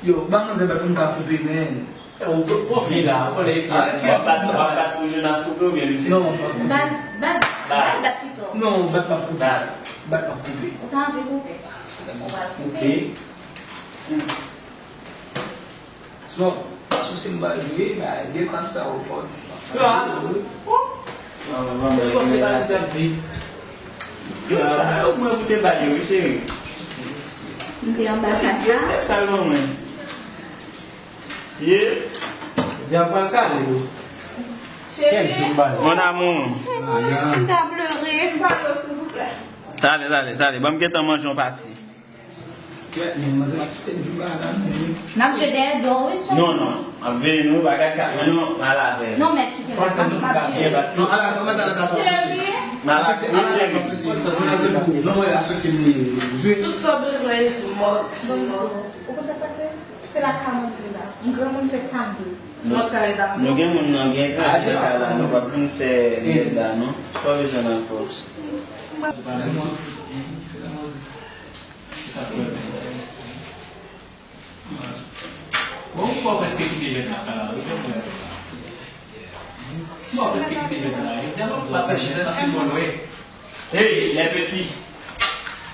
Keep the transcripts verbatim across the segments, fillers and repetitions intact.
Yo, ba manzè bat pou m ka koupe, men. Ou pwofite la, ou konnen. W ap bat, w ap bat pou Jonas koupe oubyen Lucie? Non, m ap koupe. Bat, bat, bat, bat pito. Non, bat m ap koupe. Bat. Bat m ap koupe. Ou ta anvi koupe? Sa m ap koupe. Smoke, pa sou se m ba jwe, ba, de kòb sa ou fò. Yo, a. Yo, sa, ou mwen pou te ba yo, wi, cheri. M te anba kat la. Sa l ban mwen. Sye. Di a pral kale yo. Cheri. Mon amour. M ta pleure. Tale, tale, tale. Ban m gentan manje yon pati. Kèt, men manzè pa kite m jwe ba la, men. N ap jwe dèyè do w, wi, sou. Non, non. M ap veye nou, bagay ka, men nou, m al avè. Non, mèt kite la, m ap jwe. Non, ala, kòman ta la ka asosye? M al asosye, ala, cheri. Asosye, non, mwen asosye, mwen jwe. Tout sa w bezwen, Smoke, Smoke. Ou konn sa k pase? Se lakay mwen m ye la. M granmoun fè sa m vle. Smoke sa rete avè w. Nou gen moun nan gen kay la, nou p ap vin fè rèd la, non. Sa w bezwen ankò? Bon, ou prèske kite mèt lakay la, wi, mwen. Ou prèske kite mèt lakay la, wi. Jodi a, nou pa pèse, nou pa fin bon, wi. Hey, les petits.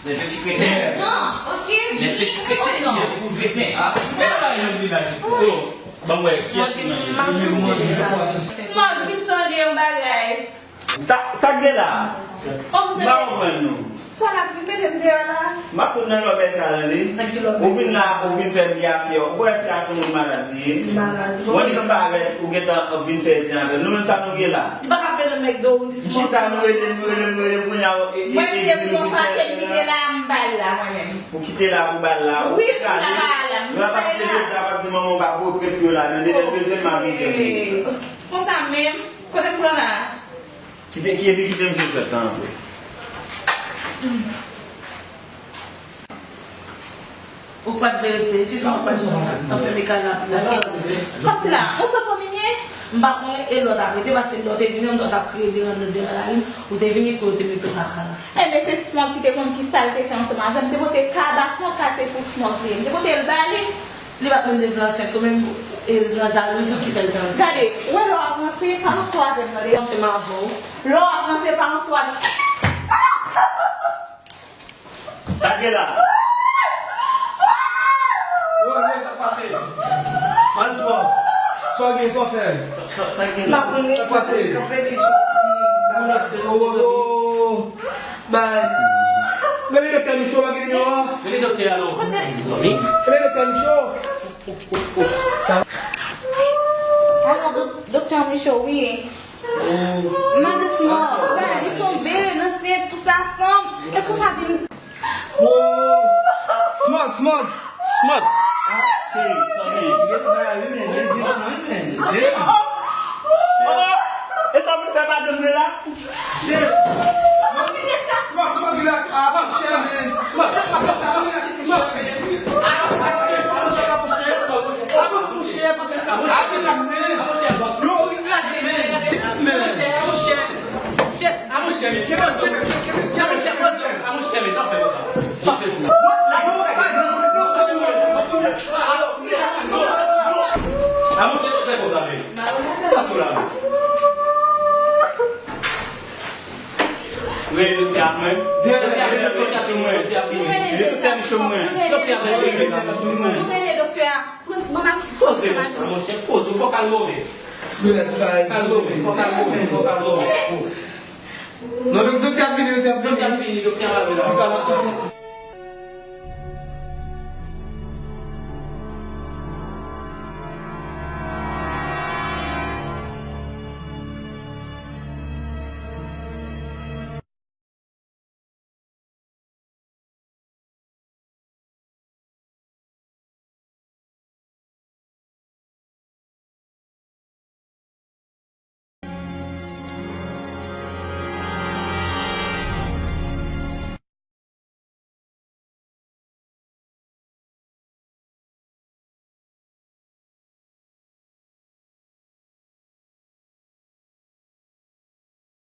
Les petits crétins. Non, ok. Les petits crétins, les petits crétins. Ah, men pa yon di la. Oh, ban mwen, eskize mwen. Smoke, vin tande yon bagay. Sa, sa k gen la? M pa konprann nou. Sa l ap vin mete m deyò la? M ap fout nan lòbèy sa nan li. Ou vin la, ou vin fè m byafyè. Ou kwè ti a se moun malad li ye? Malad. Mwen di sa m pa avè ou gentan vin fè zen avè l. Nou menm sa nou gen la. Li pa ka pede m mèk do ou li. M chita, nou rele, nou rele, nou rele, kounye a, e, e, mwen se pou yon fatin m kite la, m ba l la, mwen menm. Ou kite la pou ba l la, ou kale. Wi, m kite la, m pa kale. L ap ap di manman w pa voye pèp yo la, nan de lè l bezwen m ap vin jwenn li. Konsa menm, kote m pran la? Kite, ki epi kite m jwe jwèt lan anpil. Ou pa t dwe rete, si se yon pa t dwe anfime kay la pou ou. Kòmsi la, ou se fanmi m ye, m pa konnen, e lè w t ap rete, paske lè w te vini, lè w t ap kreye deranjman deyò lari m, ou te vini pou yo te mete w nan kay la. Enben, se Smoke ki te konn ki sa l te fè ansanm avè m. M te pote kaba Smoke, kay se pou Smoke li ye. M te pote l ba li, li pa t menm te vle ansent, ou menm, e nan jalouzi ki fè l te ansent. Gade, ou wè lè w ap ranse, pa ranse w avè m nan deyò. Ranse m avè w. Lè w ap ranse, pa ranse w avè m. Sa k gen la? Woy, sa k pase? Ansman, sa w gen, sa w fè? Sa, sa, sa k gen la? Sa k pase? Menase, oh, oh, oh. Bay. Rele doktè Micho, pa gen nimewo a? Rele doktè a non. Rele doktè Micho. Sa. Alò, dok-, doktè Micho, wi. Madan Smoke, sa, li tonbe nan sèt, tout sa sanm. Èske w pa vin? Smoke, Smoke. Smoke. Ah, cheri, cheri. Li gen bagay, wi, men, li gen san, wi, men. Damn. Oh, e sa pou fè madanm mwen la? Shit. Smoke, Smoke, relax. Ah, mon chè, men. Smoke, Smoke, relax, mon chè, men. Ah, relax, mon chè, mon chè. Ah, mon chè, pase sa. Ah, relax, men. Yo, wi, lage, men. Damn, men. Shit. Ah, mon chè, men. Kebe, kebe, kebe, kebe. Ah, mon chè, ah, mon chè, men. Sa fè konsa. Sa fè konsa. Ah, mon chè, sa fè konsa, men. Sa fè la, men. Rele doktè a mwen. Rele doktè a mwen. Rele doktè a mwen. Doktè a mwen. Rele doktè a mwen. Nou rele doktè a. Pran manman. Poze, monchè, poze, fò kalme w. Kalme w, fò kalme w, fò kalme w. Non, doktè a vini, doktè a vini. Doktè a vini, doktè a vini.